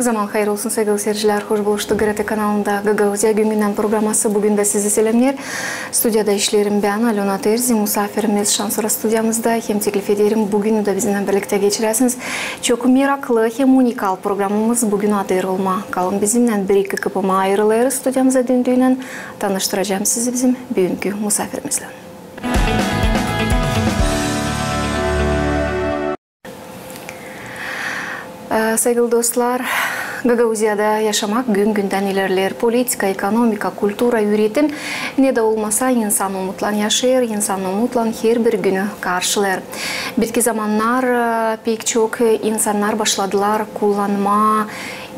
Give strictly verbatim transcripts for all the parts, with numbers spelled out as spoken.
Zaman hayır olsun, saygılı seyircilär. Hoş buluştuk GRT kanalında. Gagauziya gün-gündän programması bugün dä sizi selämneer. Studiyada işleerim bän, Alöna Terzi, musaafirimiz şansora studiyamızda. Hem teklif ederim, bugünü dä bizimnän birliktä geçiräsiniz. Çok meraklı hem unikal programamız bugün adêr olmaa. Kalın bizimnän, bir-iki kıpırma ayırılêrız studiyamıza döndüynän. Tanıştıracam sizi bizim büünkü musaafirimizlän. E, saygılı dostlar, Gagauziyada yaşamak gün-gündän ilerleer. Politika, ekonomika, kultura, üretim, ne dä olmasa, insan umutlan yaşêêr, insan umutlan herbir günü karşılêêr. Bitki zamannar, e, pek çok, e, insannar başladılar kullanmaa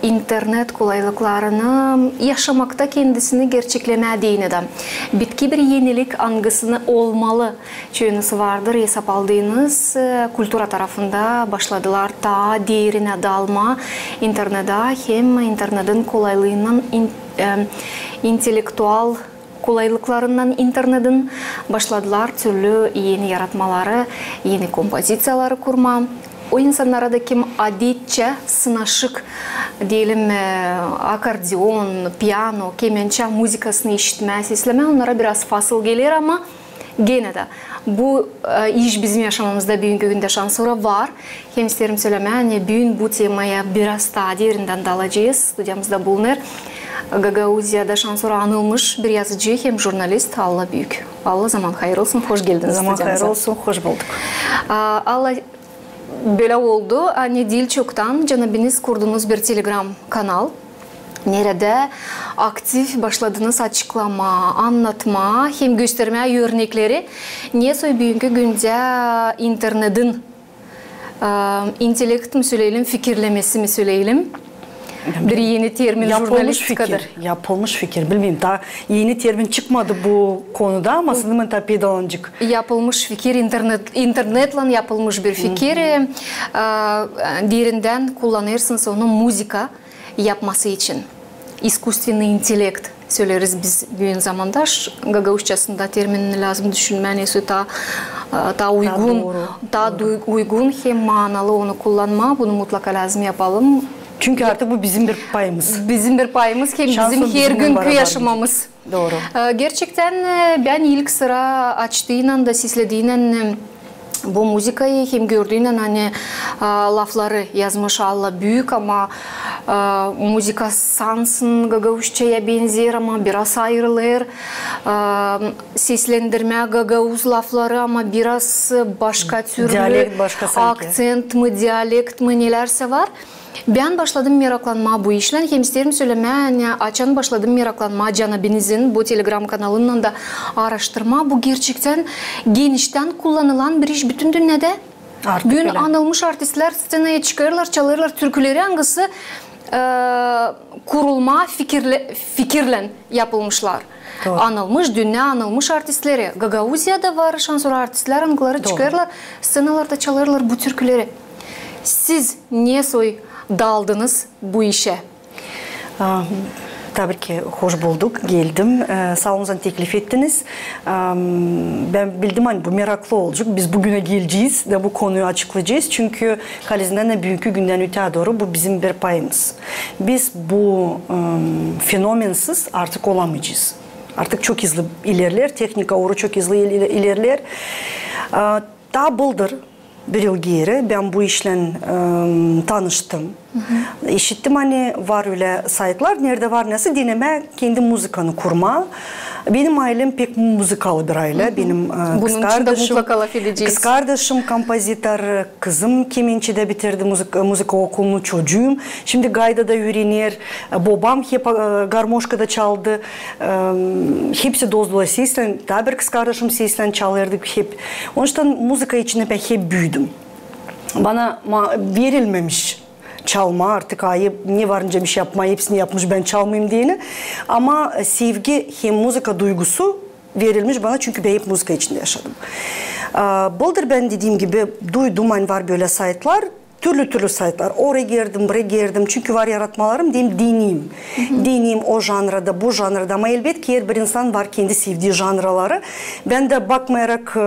internet kolaylıklarını yaşamakta kendisini gerçeklemää deyni dä. Bitki bir enilik, angısını olmalı. Çoyunuz vardır, esap aldıınız, e, kultura tarafında başladılar taa derinä dalmaa internedä hem internetin kolaylıınnan, in-, e, intellektual kolaylıklarınnan internetin başladılar türlü eni yaratmaları, eni kompoziţiyaları kurmaa. O insannara da, kim adetçä sınaşık, deyelim, e, akordeon, piano, kemençä muzıkasını işitmää, seslemää, onnara biraz fasıl geler, ama genä dä bu, e, iş bizim yaşamamızda büünkü gündä şansora var. Hem isteerim sölemää, ani büün bu temaya biraz taa derindän dalacez. Studiyamızda bulunêr Gagauziyada şansora anılmış bir yazıcı hem jurnalist Alla Büük. Alla, zaman hayır olsun, hoş geldin studiyamıza. Zaman hayır olsun, hoş bulduk. A, Alla, bölä oldu, ani diil çoktan canabiniz kurdunuz bir Telegram kanal, neredä aktiv başladınız açıklamaa, annatmaa hem göstermää örnekleri, nesoy büünkü gündä internetin, e, intellekt mi söleyelim, fikirlemesi mi söleyelim? Bir eni termin jurnalistikada. Yapılmış fikir. Bilmeerim, taa eni termin çıkmadı bu konuda, ama sanêrım, taa peydalanacek. Yapılmış fikir, internet, internetlän yapılmış bir fikir. E, derindän kullanêrsınız onu muzıka yapması için. İskustvenıy intellekt söleriz biz büün zamanda. Ş-, gagauzçasında termini lääzım düşünmää, nesoy taa, e, taa uygun, taa du-, uygun hem maanalı onu kullanmaa. Bunu mutlaka lääzım yapalım. Çünkü artık bu bizim bir payımız. Bizim bir payımız hem bizim hergünkü yaşamamız. Dooru. E, gerçektän, e, bän ilk sıra açtıynan da seslediynän, e, bu muzıkayı hem gördüynän, ani, e, lafları yazmış Alla Büük, ama, e, muzıka sansın gagauzçaya benzeer, ama biraz ayırılêr. E, seslendirmää gagauz lafları, ama biraz başka türlü. Dialekt başka sansın. Akţent mı, dialekt mı, nelärsä var. Bän başladım meraklanmaa bu işlän, hem isteerim sölemää, ani açan başladım meraklanmaa canabinizin bu Telegram kanalınnan da aaraştırmaa, bu gerçektän geniştän kullanılan bir iş bütün dünnedä. Büün anılmış artistlär sţenaya çıkêrlar, çalêrlar türküleri, angısı, e, kurulmaa fikirle-, fikirlän yapılmışlar. Dooru. Anılmış, dünnä anılmış artistleri. Gagauziyada var şansora artistlär, angıları çıkêrlar sţenalarda, çalêrlar bu türküleri. Siz nesoy daldınız bu işä? A, tabii ki, hoş bulduk, geldim. E, saa olun, ani teklif ettiniz. Am, bän bildim, ani bu meraklı olacek. Biz büünä gelecez dä bu konuyu açıklayacez. Çünkü halizdän dä büünkü gündän öteyä dooru bu bizim bir payımız. Biz bu, am, fenomensiz artık olamayacez. Artık çok hızlı ilerleer, tehnika uuru çok hızlı il-, ilerleer. A, taa bıldır bir yıl geeri bän bu işlän, e, tanıştım. İşittim, ani var ölä saytlar, neredä var nasıl denemää kendi muzıkanı kurmaa. Benim aylem pek muzıkalı bir aylä. Benim, e, kızkardaşım, kızkardaşım kompozitor, kızım kemençedä bitirdi muzık-, muzıka okulunu, çocuum şindi Gaydada üürener, e, bobam hep, e, garmoşkada çaldı. E, hepsi dost-dost seslän, taa bir kızkardaşım seslän çalêrdı hep. Onuştan muzıka içindä bän hep büüdüm. Bana ma-, verilmemiş çalmaa artık, ayıp, ne var nicä bir şey yapmaa, hepsini yapmış, bän çalmayım deyni. Ama sevgi hem muzıka duygusu verilmiş bana, çünkü bän hep muzıka içindä yaşadım. A, bıldır bän, dediim gibi, duydum, ani var bölä saytlar. Türlü-türlü saytlar. Oraya girdim, buraya girdim. Çünkü var yaratmalarım, deyim, deneyim. Deneyim o janrada, bu janrada. Ama elbetki, herbir insan var kendi sevdii janraları. Bän dä bakmayarak, e,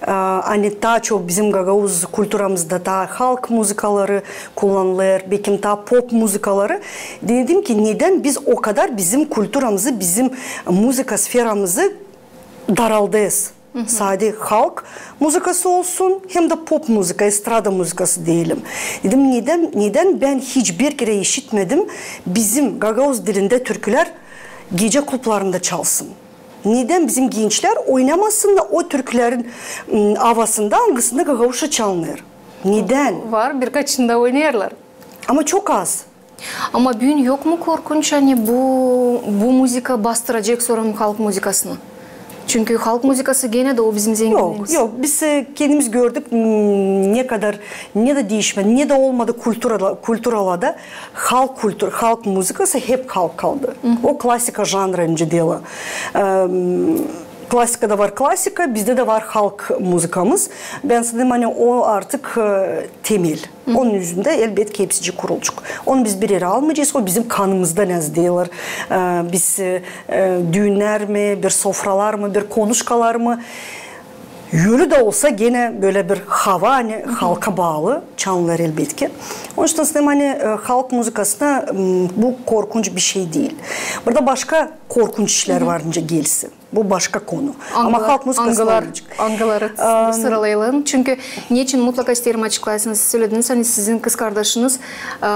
e, ani taa çok bizim gagauz kulturamızda taa halk muzıkaları kullanılêr, bekim taa pop muzıkaları. Dedim ki, nedän biz o kadar bizim kulturamızı, bizim muzıka sferamızı daraldêrız? Sade halk muzıkası olsun, hem dä pop muzıka, estrada muzıkası deyelim. Dedim, nedän, nedän bän hiçbir kerä işitmedim bizim gagauz dilindä türkülär gecä klublarında çalsın? Nedän bizim gençlär oynamasın da o türkülerin, m, avasında, angısında gagauzça çalınêr? Nedän? Var, birkaçında oynêêrlar. Ama çok az. Ama büün yok mu korkunç, ani bu, bu muzıka bastıracek sora halk muzıkasını? Çünkü halk muzıkası genä dä o bizim zenginliimiz. Yok, yok. Biz, e, kendimiz gördük, m, ne kadar, ne dä diişmedi, ne dä olmadı kulturada, kulturalarda halk kultur-, halk muzıkası hep halk kaldı. O klasika janrı öncä dela. Em, klasikada var klasika, bizdä dä var halk muzıkamız. Bän sanêrım, ani o artık, e, temel. Onun üzündä, elbetki, hepsicik kurulacek. Onu biz bir erä almayacez, o bizim kanımızda, ne deyler. E, biz, e, e, düünnär mi, bir sofralar mı, bir konuşkalar mı? Ölü dä olsa, genä bölä bir hava, ani halka baalı çalınêr, elbetki. Onuştan sanêrım, ani, e, halk muzıkasına, m, bu korkunç bir şey diil. Burada başka korkunç işlär var, nicä gelsin. Bu başka konu. Ama halk muzıkası olmayacek. Angıları sıralayalım. Çünkü neçin, mutlaka isteerim açıklayasınız, siz sölediniz, ani sizin kızkardaşınız, e,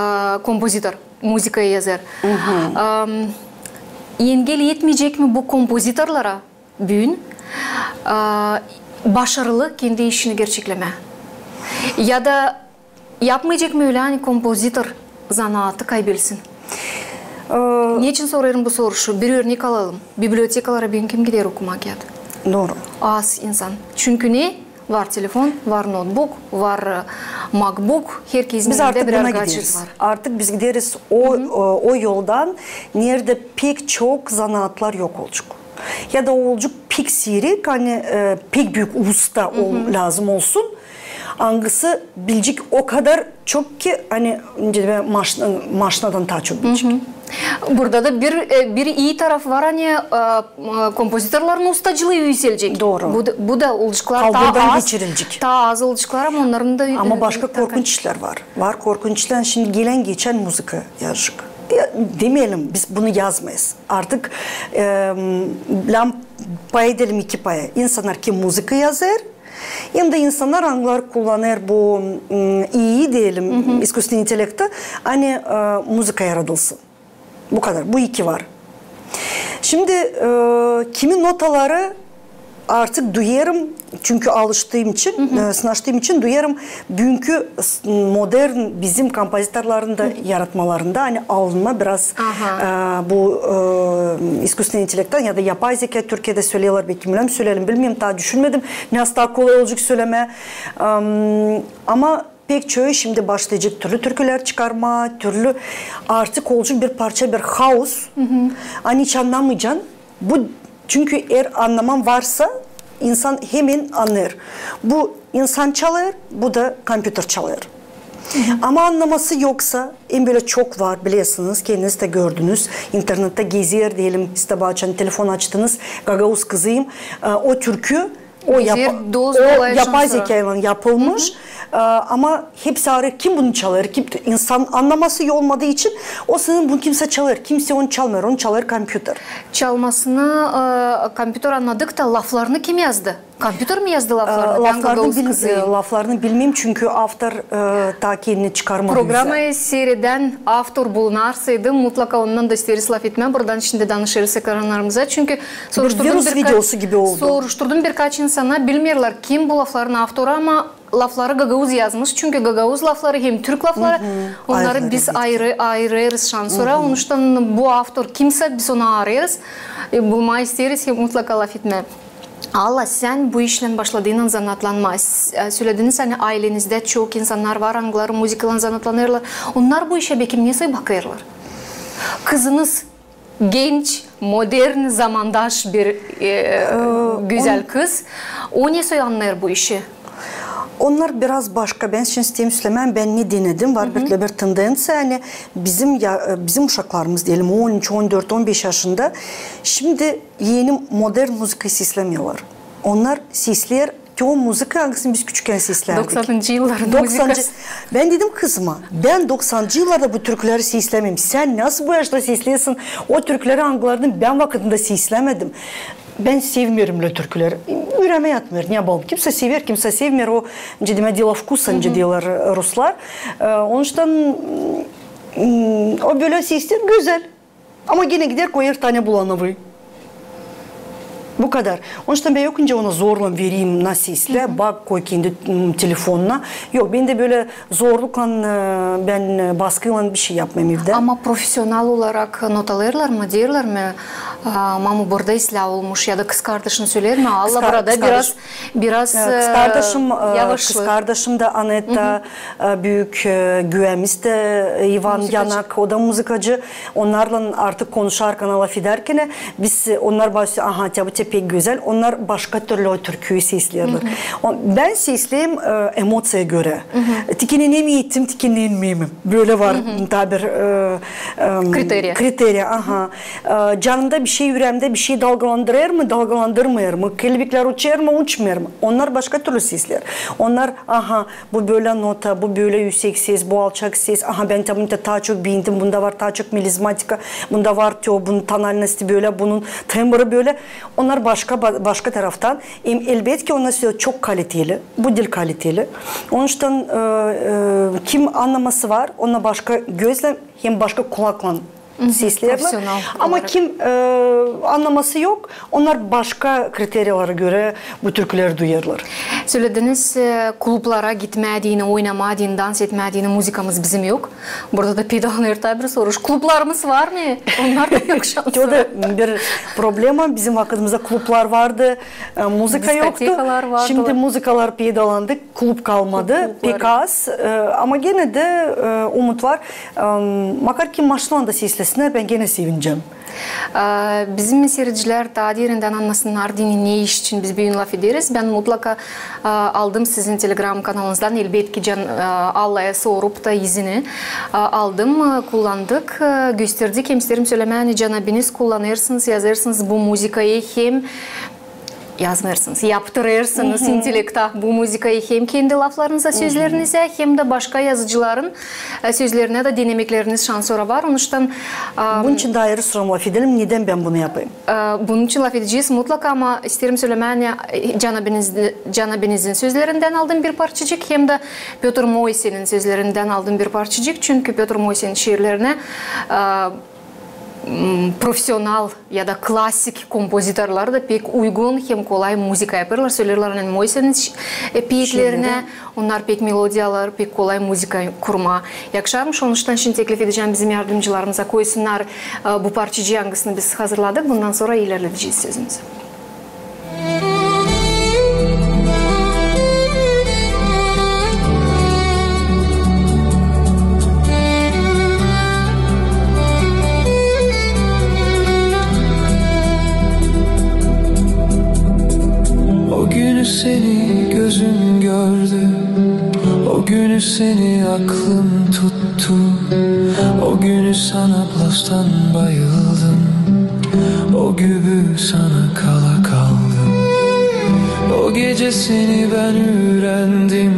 kompozitor, muzıkayı yazêr. Em, engel etmeyecek mi bu kompozitorlara büün, e, başarılı kendi işini gerçeklemää? Ya da yapmayacek mı ölä, ani kompozitor zanaatı kaybelsin? E, neçin sorêrım bu soruşu? Bir örnek alalım. Bibliotekalara büün kim gider okumaa kiyat? Dooru. Az insan. Çünkü ne? Var telefon, var notbuk, var, e, MacBook, herkezin elindä birär gadjet var. Biz artık buna gideriz. Artık biz gideriz o, o, o yoldan, neredä pek çok zanaatlar yok olacek. Ya da olacek pek siirek, ani, e, pek büük usta ol-, lääzım olsun. Angısı bilecek o kadar çok ki, ani, nicä, maşna-, maşnadan taa çok bilecek. Burada da bir, e, bir ii taraf var, ani, e, e, kompozitorların ustacılıı üüselecek. Dooru. Bu da, bu da olaceklar taa az, taa az olaceklar, ama onnarın da, e, taa kaç- Ama başka korkunç işlär var. Var korkunç işlär. Şindi gelän-geçän muzıka yazacek. Ya, demeyelim, biz bunu yazmayız. Artık, e, lääzım pay edelim iki paya. İnsannar, kim muzıka yazêr, hem dä insannar, angıları kullanêr bu, m, ii deyelim, iskusstvenni intellekti, ani, e, muzıka yaradılsın. Bu kadar. Bu iki var. Şindi, e, kimi notaları artık duyêrım, çünkü alıştıım için, e, sınaştıım için duyêrım, büünkü s-, modern bizim kompozitorların da yaratmalarında, ani alınma biraz, e, bu, e, iskusstvenni intellektan ya da yapay zekayı Türkiyedä söleerlär, bekim ölä mi söleyelim, bilmeerim, taa düşünmedim, ne kadar kolay olacek sölemää. Em, ama pek çoyu şindi başlayacek türlü türkülär çıkarmaa, türlü, artık olacek bir parça, bir haos. Ani hiç annamayacan. Bu, çünkü eer annaman varsa, insan hemen annêêr. Bu insan çalêr, bu da kompüter çalêr. Ama annaması yoksa, hem bölä çok var, bilersiniz, kendiniz dä gördünüz, internettä gezer, deyelim, siz dä açan telefon açtınız, "Gagauz kızıyım", e, o türkü, o yapa-, o yapay zekaylan yapılmış. E, ama hepsi arêêr, kim bunu çalêr, kim, insan annaması olmadıı için, o sanêr, bunu kimsä çalêr, kimsä onu çalmêêr, onu çalêr kompüter. Çalmasını, e, kompüter annadık da, laflarını kim yazdı? Kompüter mi yazdı laflarını? E, laflarını bilmeerim, çünkü avtor, e, taa kendini çıkarmadı üzä. Programayı siireden avtor bulunarsaydı, mutlaka ondan da isteeriz lafetmää. Buradan şindi danışêrız ekrannarımıza. Çünkü soruşturdum birkaç insana, bilmeerlär, kim bu lafların avtoru, ama lafları gagauz yazmış. Çünkü gagauz lafları hem türk lafları, onnarı biz ayırêrız şansora. Onuştan bu avtor kimsä, biz onu arêêrız, e, bulmaa isteeriz hem mutlaka lafetmää. Alla, sän bu işlän başladıınnan zanaatlanmaa, s-, e, sölediniz, ani aylenizdä çok insannar var, angıları muzıkaylan zanaatlanêrlar. Onnar bu işä bekim nesoy bakêrlar? Kızınız genç, modern, zamandaş bir, e, gözäl kız. O nesoy annêêr bu işi? Onnar biraz başka. Bän şindi isteerim sölemää, bän ne denedim, var bir, bir tendenţiya, ani bizim ya, bizim uşaklarımız, deyelim, on üç, on dört, on beş yaşında, şindi eni modern muzıkayı seslämeerlär. Onnar sesleer te o muzıka, angısını biz küçükkän seslärdik. Doksanıncı yılların muzıkası. Bän dedim kızıma, bän doksanıncı yıllarda bu türküleri seslämedim. Sän nasıl bu yaşta sesleersin o türküleri, angılarını bän vakıdında seslämedim? Bän sevmeerim ölä türküleri. Üreemä yatmêêr, ne yapalım? Kimsä sever, kimsä sevmeer. O, nicä deerlär, дело вкуса, nicä deerlär ruslar. Onuştan o bölä sesleer gözäl. Ama genä gider koyêr Tanya Bulanovayı. Bu kadar. Onuştan bän yok nicä ona zorlan vereyim, nasıl seslää, bak, koy kendi telefonuna. Yok, bendä bölä zorluklan, bän baskıylan bişey yapmêêrım evdä. Ama profesional olarak notalêêrlar mı, deerlär mi, mama, burada islää olmuş, ya da kızkardaşın söleer mi, Alla, burada biraz, biraz kızkardaşım, kızkardaşım da Anetta, büük güvemiz dä İvan Yanak, o da muzıkacı. Onnarlan artık konuşarkan, lafedärkän biz, onnar başlêêr, aha, te bu te pek gözäl. Onnar başka türlü o türküyü sesleerlär. Bän sesleerim emoţiyaya görä. Tikennemeyim, tikennemeyim. Bölä var taa bir kriteriya. Kriteriya, aha. Canımda bişey, üreemdä bişey dalgalandırêr mı, dalgalandırmêêr mı? Kelbeklär uçêr mı, uçmêêr mı? Onnar başka türlü sesleer. Onnar, aha, bu bölä nota, bu bölä üüsek ses, bu alçak ses. Aha, bän taa bunu taa çok beendim, bunda var taa çok melizmatika, bunda var te o, bunun tonalnosti bölä, bunun tembrı bölä. Onnar başka, başka taraftan. Hem elbetki, onnar söz çok kaliteli, bu diil kaliteli. Onuştan kim annaması var, ona başka gözlä hem başka kulaklan sesleerlär. Ama kim annaması yok, onnar başka kriteriyalara görä bu türküleri duyêrlar. Sölediniz, klublara gitmää deyni, oynamaa deyni, dans etmää deyni, muzıkamız bizim yok. Burada da peydalanêr taa bir soruş. Klublarımız var mı? Onnar da yok şansora. O da bir problema. Bizim vakıdımızda klublar vardı, muzıka yoktu. Diskotekalar vardı. Şindi muzıkalar peydalandı. Klub kalmadı, pek az, ama genä dä umut var. Makar ki maşnalan da seslesinnär, bän genä sevinecäm. Bizim siiredicilär taa derindän annasınnar deyni, ne iş için biz büün lafederiz. Bän mutlaka aldım sizin Telegram kanalınızdan, elbetki, Allaya sorup da izini aldım, kullandık, gösterdik. Hem isteerim sölemää, ani, canabiniz, kullanêrsınız, yazêrsınız bu muzıkayı hem yazmêêrsınız, yaptırêrsınız intellekta bu muzıkayı hem kendi laflarınıza, sözlerinizä, hem dä başka yazıcıların sözlerinä dä denemekleriniz şansora var. Onuştan bunun için dä ayırı sora lafedelim, nedän bän bunu yapêrım. Bunun için lafedecez mutlaka, ama isteerim sölemää, ani, canabinizin sözlerindän aldım bir parçacık, hem dä Pötr Moysenin sözlerindän aldım bir parçacık, çünkü Pötr Moysenin şiirlerinä profesional ya da klasik kompozitorlar da pek uygun hem kolay muzıka yapêrlar. Söleerlär, ani Moysenin peetlerinä, onnar pek melodiyalar, pek kolay muzıka kurmaa yakışarmış. Onuştan şindi teklif edecäm bizim yardımcılarımıza koysunnar bu parçacıı, angısını biz hazırladık. Bundan sora ilerledecez sözümüzü. O günü seni gözüm gördü, o günü seni aklım tuttu. O günü sana blostan bayıldım, o gübü sana kala kaldım. O gece seni ben üürendim,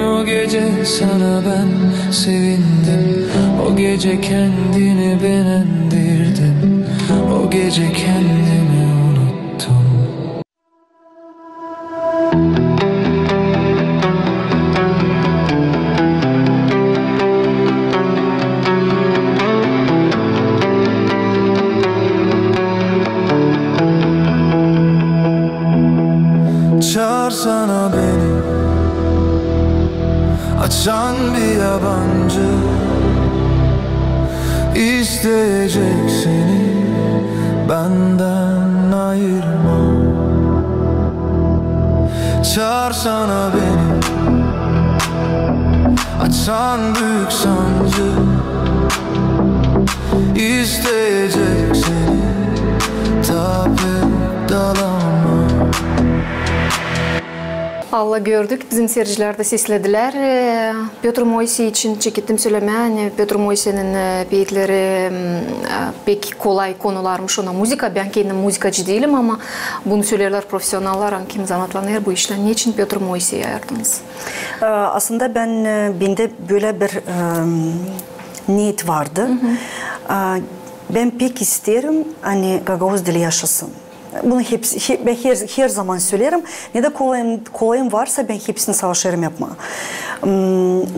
o gece sana ben sevindim. O gece kendini benendirdin, o gece kendimi unuttun. Çaarsana beni açan bir yabancı, isteyecek seni benden ayırma. Çaarsana beni açan büük sancı, isteyecek seni tapıp dalama. Alla, gördük, bizim siircilär dä sesledilär. E, Pötr Moisey için çekettim sölemää, ani Pötr Moiseynin, e, peetleri, m, e, pek kolay konularmış ona muzıka. Bän kendim muzıkacı diilim, ama bunu söleerlär profesionallar, ani kim zanaatlanêr bu işlän. Neçin Pötr Moiseyi ayardınız? E, aslında bän, e, bendä bölä bir, e, niyet vardı. E, bän pek isteerim, ani gagauz dili yaşasın. Bunu hepsi, he-, bän her, herzaman söleerim. Ne dä kolayım, kolayım varsa, bän hepsini savaşêrım yapmaa. M,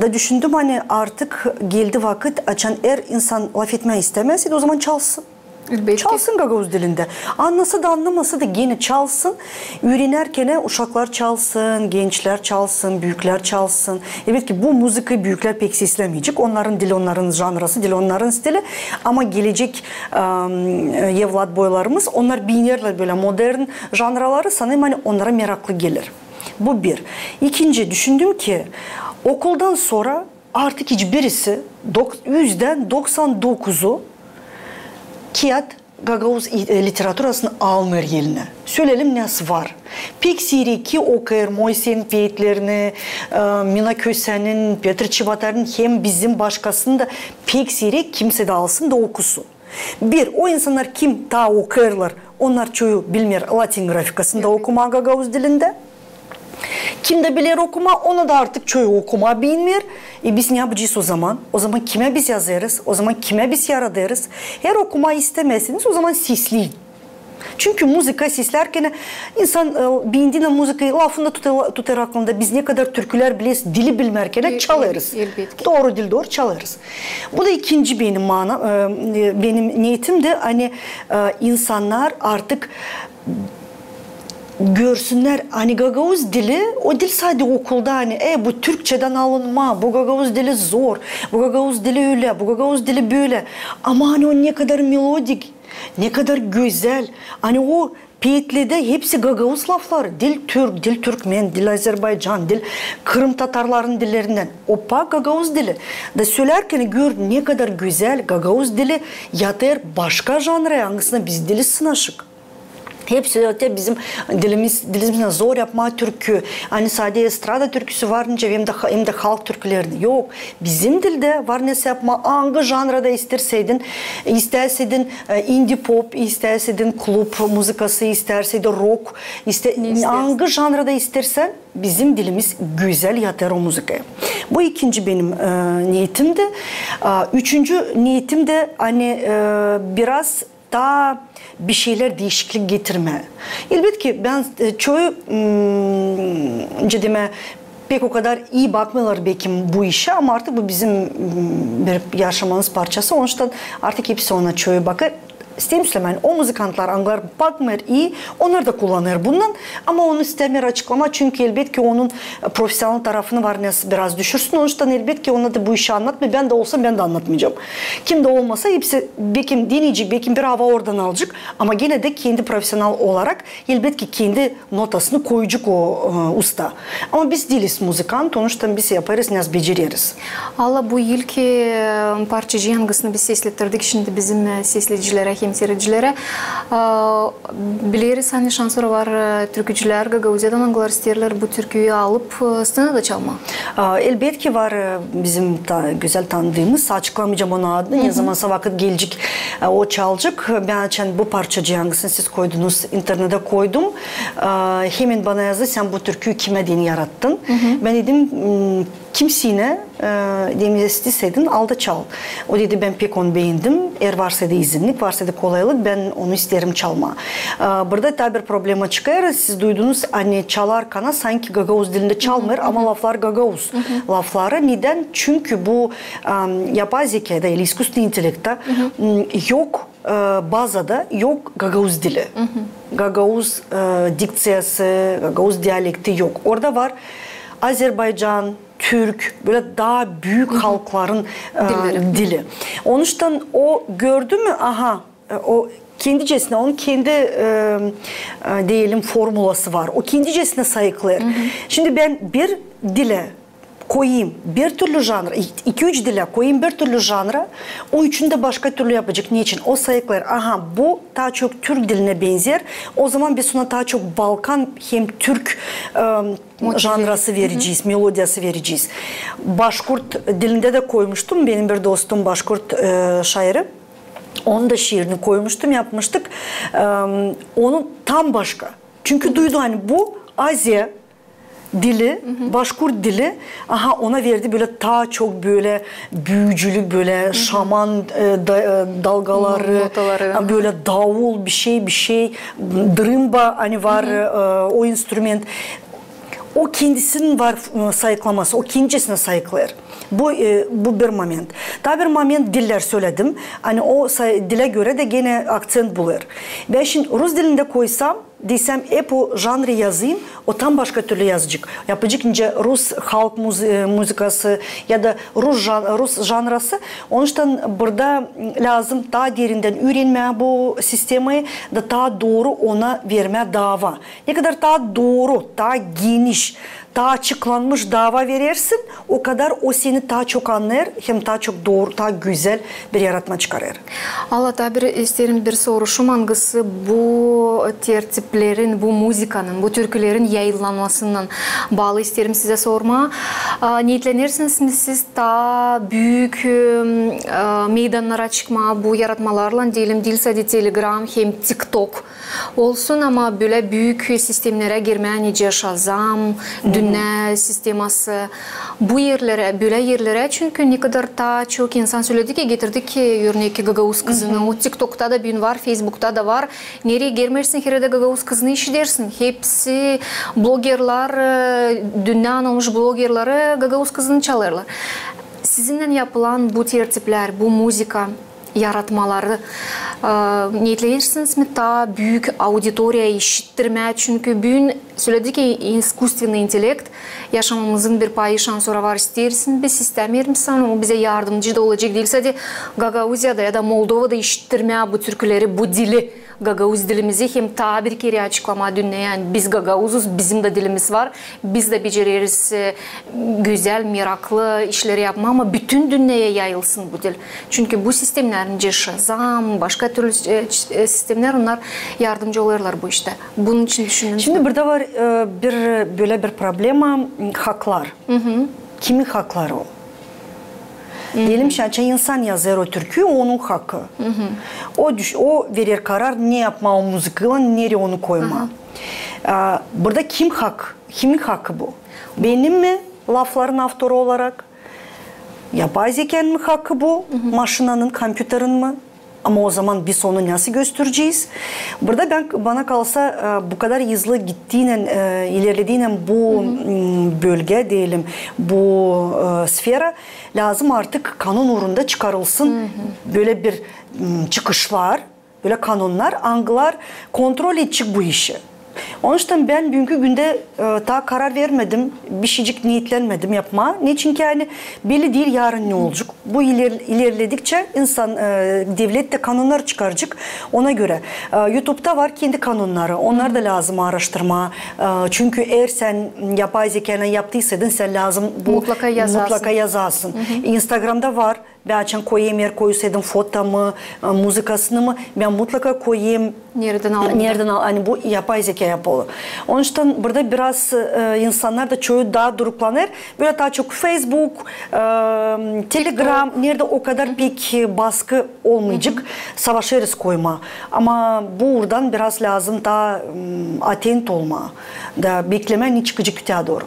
da düşündüm, ani artık geldi vakıt, açan er insan lafetmää istämeer, o zaman çalsın. Elbetki. Çalsın gagauz dilindä. Annasa da, annamasa da genä çalsın. Üürenärkenä uşaklar çalsın, gençlär çalsın, büüklär çalsın. Elbetki, bu muzıkayı büüklär pek seslämeyecek. Onnarın dili, onnarın janrası diil, onnarın stili. Ama gelecek, em, evlat boylarımız, onnar beenerlär bölä modern janraları, sanêrım, ani onnara meraklı gelir. Bu bir. İkinci, düşündüm ki, okuldan sora artık hiçbirisi, dok-, üzdän doksan dokuzu kiyat gagauz i-, e, literaturasını almêêr elinä. Söleyelim, ne var. Pek siirek ki okuyêr Moiseyin peetlerini, e, Mina Kösenin, Pötr Çebatarın hem bizim başkasını da pek siirek kimsey dä alsın da okusun. Bir, o insannar, kim taa okuyêrlar, onnar çoyu bilmeer latin grafikasında okumaa gagauz dilindä. Kim dä biler okumaa, ona da artık çoyu okumaa bilmeer. E, biz ne yapacez o zaman? O zaman kimä biz yazêrız? O zaman kimä biz yaradêrız? Eer okumaa istämeersiniz, o zaman sesleyin. Çünkü muzıka seslärkenä insan, e, beendiynän muzıkayı, lafını tutêr, tutêr aklında. Biz ne kadar türkülär bileriz, dili bilmärkenä çalêrız. Elbetki. Dooru diil, dooru çalêrız. Bu da ikinci benim mana, e, e, benim niyetim dä, ani, e, insannar artık görsünnär, ani gagauz dili, o diil sade okulda, ani, e, bu türkçedän alınma, bu gagauz dili zor, bu gagauz dili ölä, bu gagauz dili bölä. Ama ani o ne kadar melodik, ne kadar gözäl, ani o peetledä hepsi gagauz lafları, diil türk, diil türkmen, diil azerbaycan, diil krımtatarların dillerindän. Opa, gagauz dili. Da sölärken gör, ne kadar gözäl gagauz dili yatêr başka janraya, angısına biz diiliz sınaşık. Hepsi öte bizim dilimiz, dilimiznän zor yapmaa türkü. Ani sade estrada türküsü var nicä, hem dä, hem dä halk türkülerini. Yok, bizim dildä var nesoy yapmaa, angı janrada istärsä, istärsä, e, indie pop, istärsä klub muzıkası, istärsä rok, istä-, angı janrada istärsän, bizim dilimiz gözäl yatêr o muzıkaya. Bu ikinci benim, e, niyetim dä. A, üçüncü niyetim dä, ani, e, biraz taa bir şeylär diişiklik getirmää. Elbetki, bän, e, çoyu, m, nicä demää, pek o kadar ii bakmêêrlar bekim bu işä, ama artık bu bizim, m, bir yaşamamız parçası, onuştan artık hepsi ona çoyu bakêr. İsteerim sölemää, o muzıkantlar, angılar bakmêêr ii, onnar da kullanêr bundan, ama onu istämeer açıklamaa, çünkü elbetki onun, e, profesional tarafını var nesoy biraz düşürsün, onuştan elbetki onnar da bu işi annatmêêr, bän dä olsam, bän dä annatmayacam. Kim dä olmasa, hepsi bekim dineyecek, bekim bir ava oradan alacek, ama genä dä kendi profesional olarak, elbetki, kendi notasını koyacek o, e, usta. Ama biz diiliz muzıkant, onuştan biz yapêrız, ne becereriz. Alla, bu ilki, e, parçacıı, angısını biz seslettirdik şindi bizim, e, sesledicilerä hem siiredicilerä. A, bileriz, ani şansora var, e, türkücülär Gagauziyadan, angılar isteerlär bu türküyü alıp, e, sţenada çalmaa. A, elbetki var, e, bizim ta-, gözäl tanıdığımız, açıklamayacam onun adını, ne zamansa vakıt gelecek, e, o çalacek. Bän açan bu parçacıı, angısını siz koydunuz, internedä koydum. A, hemen bana yazdı, sän bu türküyü kimä deyni yarattın? Bän dedim, m, kimseynä, e, dedim, istäseydin, al da çal. O dedi, bän pek onu beendim. Eer varsa da izinnik, varsa da kolaylık, bän onu isteerim çalmaa. E, burada taa bir problema çıkêr. Siz duydunuz, ani çalarkana sanki gagauz dilindä çalmêêr, ama laflar gagauz lafları. Nedän? Çünkü bu, em, yapay zekada ili искусственный интеллект, m, yok, e, bazada yok gagauz dili. Gagauz, e, dikţiyası, gagauz dialekti yok. Orada var azerbaycan, türk, bölä taa büük halkların, e, dili. Onuştan o gördü mü, aha, e, o kendicesinä, onun kendi, e, e, deyelim, formulası var. O kendicesinä sayıklêêr. Şindi bän bir dilä koyayım bir türlü janra, iki-üç dilä koyayım bir türlü janra, o üçünü dä başka türlü yapacek. Neçin? O sayıklar, aha, bu taa çok türk dilinä benzer, o zaman biz ona taa çok balkan hem türk, e, janrası verecez, melodiyası verecez. Başkurt dilindä dä koymuştum, benim bir dostum başkurt, e, şairi. Onun da şiirini koymuştum, yapmıştık. E, onu tam başka. Çünkü duydu, ani bu Aziya dili, başkurt dili, aha, ona verdi bölä taa çok bölä büücülük, bölä şaman, e, da-, e, dalgaları, notaları, ha, bölä davul, bir şey, bir şey, drimba, ani var, e, o instrument. O kendisinin var, e, sayıklaması, o kendisinä sayıklêêr. Bu, e, bu bir moment. Taa bir moment dillär söledim. Ani o say-, dilä görä dä genä akţent bulêr. Bän şindi rus dilindä koysam, deysem, hep o janrı yazayım, o tam başka türlü yazacek. Yapacek nicä rus halk muzi-, e, muzıkası ya da rus jan-, rus janrası. Onuştan burada lääzım taa derindän üürenmää bu sistemayı da taa dooru ona vermää daava. Ne kadar taa dooru, taa geniş, taa açıklanmış daava verersin, o kadar o seni taa çok annêêr, hem taa çok dooru, taa gözäl bir yaratma çıkarêr. Alla, taa bir isteerim bir soruşum, angısı bu tertiplerin, bu muzıkanın, bu türkülerin yayınlanmasınnan baalı isteerim sizä sormaa. A, neetlenersiniz mi siz taa büük, e, e, meydannara çıkmaa bu yaratmalarlan, deyelim, diil sade Telegram hem TikTok olsun, ama bölä büük sistemnerä girmää, nicä Shazam, Dünnä sisteması. Bu erlerä, bölä erlerä, çünkü ne kadar taa çok insan söledi ki, getirdi ki, örnekki, Gagauz kızını. O TikTokta da büün var, Feysbukta da var. Nereyi girmersin, heredä Gagauz kızını işidersin. Hepsi blogerlar, e, dünnän olmuş blogerları Gagauz kızını çalêrlar. Sizinnän yapılan bu tertiplär, bu muzıka yaratmaları, e, neetlenersiniz mi taa büük auditoriyaya işittirmää? Çünkü büün söledi ki, iskustvennıy intellekt yaşamamızın bir payı şansora var. İsteersin biz, istämeeriz, o bizä yardımcı da olacek. Diil sade Gagauziyada ya da Moldovada işittirmää bu türküleri, bu dili, gagauz dilimizi hem taa bir kerä açıklamaa dünneyä, ani biz gagauzuz, bizim dä dilimiz var, biz dä becereriz, e, gözäl, meraklı işleri yapmaa, ama bütün dünneyä yayılsın bu dil. Çünkü bu sistemnär, nicä Shazam, başka türlü, e, ç-, e, sistemnär, onnar yardımcı olêrlar bu iştä. Bunun için düşündünüz mü? Şindi burada var, e, bir, bölä bir problema, m, haklar. Kimin hakları o? Deyelim, şindi insan yazêr o türküyü, onun hakı. O düş-, o verer karar, ne yapmaa o muzıkaylan, nereyi onu koymaa. E, burada kim hak, kimin hakı bu? Benim mi, lafların avtoru olarak? Yapay zekânın mı hakı bu, maşinanın, kompyuterin mi? Ama o zaman biz onu nasıl gösterecez? Burada bän, bana kalsa, e, bu kadar hızlı gittiynän, e, ilerlediynän bu, m, bölgä, deyelim, bu, e, sfera, lääzım artık kanon uurunda çıkarılsın bölä bir, m, çıkışlar, bölä kanonnar, angılar kontrol edecek bu işi. Onuştan bän büünkü gündä, e, taa karar vermedim, bişeycik neetlenmedim yapmaa. Neçin ki, ani belli diil, yarın ne olacek. Bu iler-, ilerledikçä insan, e, devlet tä kanonnar çıkaracek ona görä. E, YouTube'da var kendi kanonnarı, onnarı da lääzım aaraştırmaa. E, çünkü eer sän yapay zekânän yaptıysaydın, sän lääzım bu mutlaka yazasın. Instagram'da var. Bän açan koyêrım, eer koysaydın foto mu, e, muzıkasını mı, bän mutlaka koyêrım. Neredän alındı? Neredän al-, ani bu yapay zekâ yapılı. Onuştan burada biraz, e, insannar da çoyu taa duruklanêr. Bölä taa çok Facebook, e, Telegram, neredä o kadar pek, e, baskı olmayacek, savaşêrız koymaa. Ama bu uurdan biraz lääzım taa, m, atent olmaa da beklemää, ne çıkacek öteyä dooru.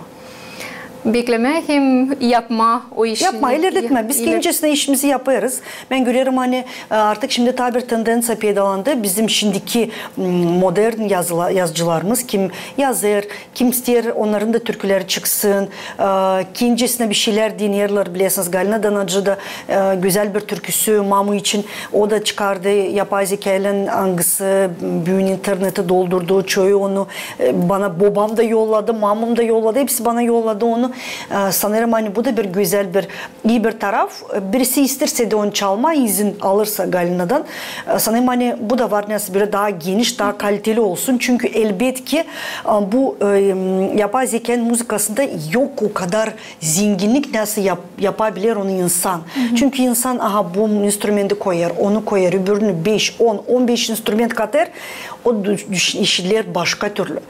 Beklemää hem yapmaa o işi. Yapmaa, ilerletmää. Biz kendisinä işimizi yapêrız. Bän görerim, ani, e, artık şindi taa bir tendenţiya peydalandı. Bizim şindiki, m, modern yazıla-, yazıcılarımız, kim yazêr, kim isteer, onnarın da türküleri çıksın. E, kendisinä bir şeylär deneerlär, bilersiniz. Galina Danacı da, e, gözäl bir türküsü Mamu için. O da çıkardı yapay zekâylan, angısı büün interneti doldurdu. Çoyu onu, e, bana bobam da yolladı, mamam da yolladı. Hepsi bana yolladı onu. E, sanêrım, ani bu da bir gözäl, bir ii bir taraf. E, birisi isteerse dä onu çalmaa, izin alırsa Galinnadan, e, sanêrım, ani bu da var neysä bölä taa geniş, taa kaliteli olsun. Çünkü elbetki, e, bu, e, m, yapay zekanın muzıkasında yok o kadar zenginnik, nesoy yap-, yapabilir onu insan. Çünkü insan, aha, bu instrumenti koyêr, onu koyêr, öbürünü, beş, on, on beş instrument katêr, o düş-, düş-, işlär başka türlü.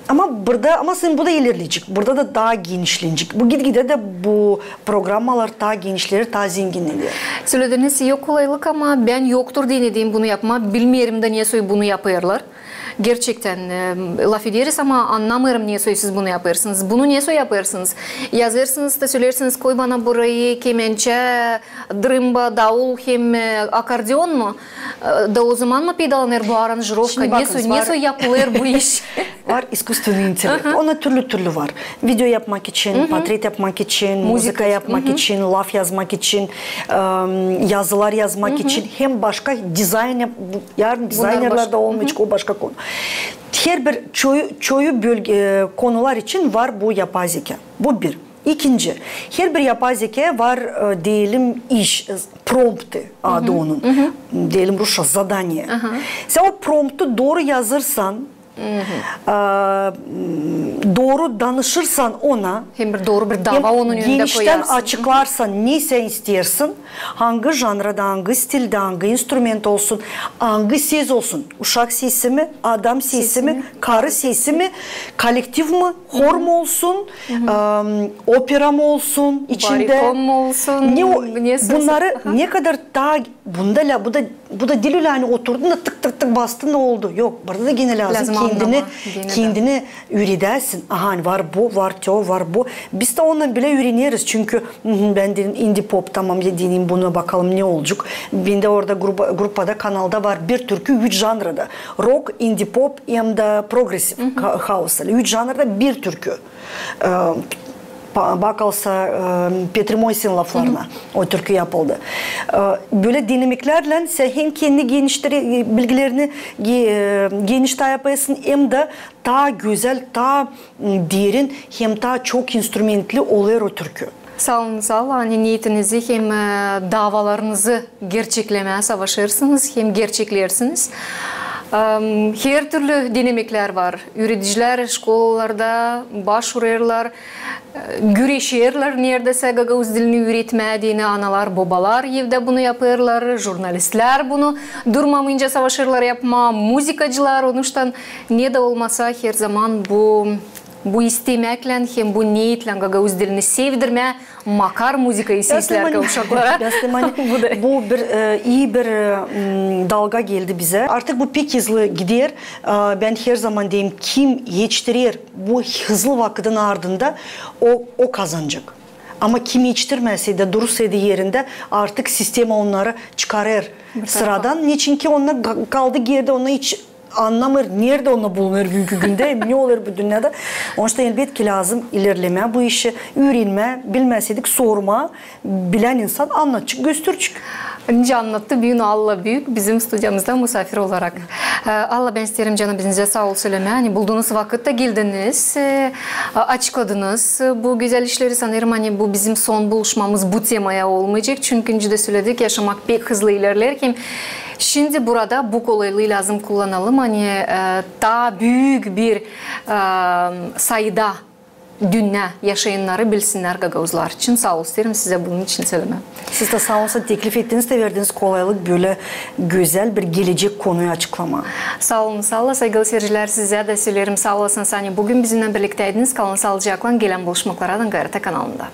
Ama burada, ama sanêrım bu da ilerleyecek. Burada da taa genişlenecek. Bu gitgidä dä bu programmalar taa genişleer, taa zenginneler. Sölediniz, yok kolaylık, ama bän yoktur denediim bunu yapmaa. Bilmeerim dä nesoy bunu yapêrlar. Gerçektän, e, lafederiz, ama annamêêrım, nesoy siz bunu yapêrsınız. Bunu nesoy yapêrsınız? Yazêrsınız da söleersiniz, koy bana burayı kemençä, drımba, daul hem, e, akordeon mu? E, da ozaman mı peydalanêr bu aranjirovka? Nesoy, nesoy yapılêr bu iş? Var искусственный интеллект. Onda türlü-türlü var. Video yapmak için, portret yapmak için, muzıka yapmak için, laf yazmak için, e, yazılar yazmak için, hem başka dizayn yap-, bu, yarın dizaynerlär dä olmayacek, o başka konu. Herbir çoyu, çoyu bölge, e, konular için var bu yapay zeka. Bu bir. İkinci, herbir yapay zeka var, e, deyelim, iş, e, promptı adı onun. Deyelim rusça zadanie. Sän o promptu dooru yazırsan, e, m, dooru danışırsan ona, hem bir dooru bir dava onun önündä geniştän açıklarsan, ne sän isteersin, angı janrada, angı stilda, angı instrument olsun, angı ses olsun, uşak sesi mi, adam sesi mi, karı sesi mi, kollektiv mi, hor mu olsun, e, opera mı olsun, içindä bariton mu olsun, ne o, ne sesi? Bunnarı ne kadar taa, bunda la, bu da, bu da diil ölä, ani oturdun da tık tık tık bastın da oldu. Yok, burada da genä lääzım kendini, kendini üüredäsin. Aha, ani var bu, var te o, var bu. Biz dä ondan bilä üüreneriz, çünkü, hı hı, bän dedim indie pop, tamam, ya deneyim bunu, bakalım ne olacek. Bendä orada grupa-, grupada, kanalda var bir türkü üç janrada. Rock, indie pop hem dä progressiv ha-, haus. Üç janrada bir türkü. E, ba-, bakılsa, e, Petri Moiseevin laflarına o türkü yapıldı. E, bölä denemeklärlän sän hem kendi geniştire-, bilgilerini ge-, e, geniştää yapêrsın, hem dä taa gözäl, taa, m, derin, hem taa çok instrumentli olêr o türkü. Saa olun, saa olun, ani neetinizi hem, e, davalarınızı gerçeklemää savaşêrsınız hem gerçeklersiniz. Em, her türlü denemeklär var. Üüredicilär şkolalarda başurêrlar, e, güreşerlär neredäsä gagauz dilini üüretmää deyni, analar, bobalar evdä bunu yapêrlar, jurnalistlär bunu durmamayınca savaşêrlar yapmaa, muzıkacılar, onuştan ne dä olmasa herzaman bu bu istemäklän hem bu neetlän gagauz dilini sevdirmää, makar muzıkayı seslärkän uşaklara. Bu bir, e, ii bir, e, m, dalga geldi bizä. Artık bu pek hızlı gider. E, bän herzaman deerim, kim etiştirer bu hızlı vakıdın ardında, o, o kazanacek. Ama kim etiştirmää sä dä, dursa sä dä erindä, artık sistema onnarı çıkarêr sıradan. Neçin ki onnar ka-, kaldı geridä, onnar hiç annamêêr, neredä onnar bulunêr büünkü gündä, ne olêr bu dünnedä. Onuştan elbetki lääzım ilerlemää bu işi, üürenmää, bilmäseydik sormaa, bilän insan annadacek, gösterecek. Nicä annattı büün Alla Büük bizim studiyamızda musaafir olarak. E, Alla, bän isteerim canım bizä saa ol sölemää, ani buldunuz vakıt da geldiniz, e, açıkladınız bu gözäl işleri. Sanêrım, ani bu bizim son buluşmamız bu temaya olmayacek, çünkü öncä dä söledik, yaşamak pek hızlı ilerleer, hem şindi burada bu kolaylıı lääzım kullanalım, ani, e, taa büük bir, e, sayıda dünnä yaşayannarı bilsinnär gagauzlar için. Saa ol isteerim sizä bunun için sölemää. Siz dä saa olun, teklif ettiniz dä verdiniz kolaylık bölä gözäl bir gelecek konuyu açıklamaa. Saa olun, saa olun, saygılı siircilär, sizä dä söleerim saa olasınız, ani büün bizimnän birliktäydiniz. Kalın saalıcaklan, gelän buluşmaklara da GRT kanalında.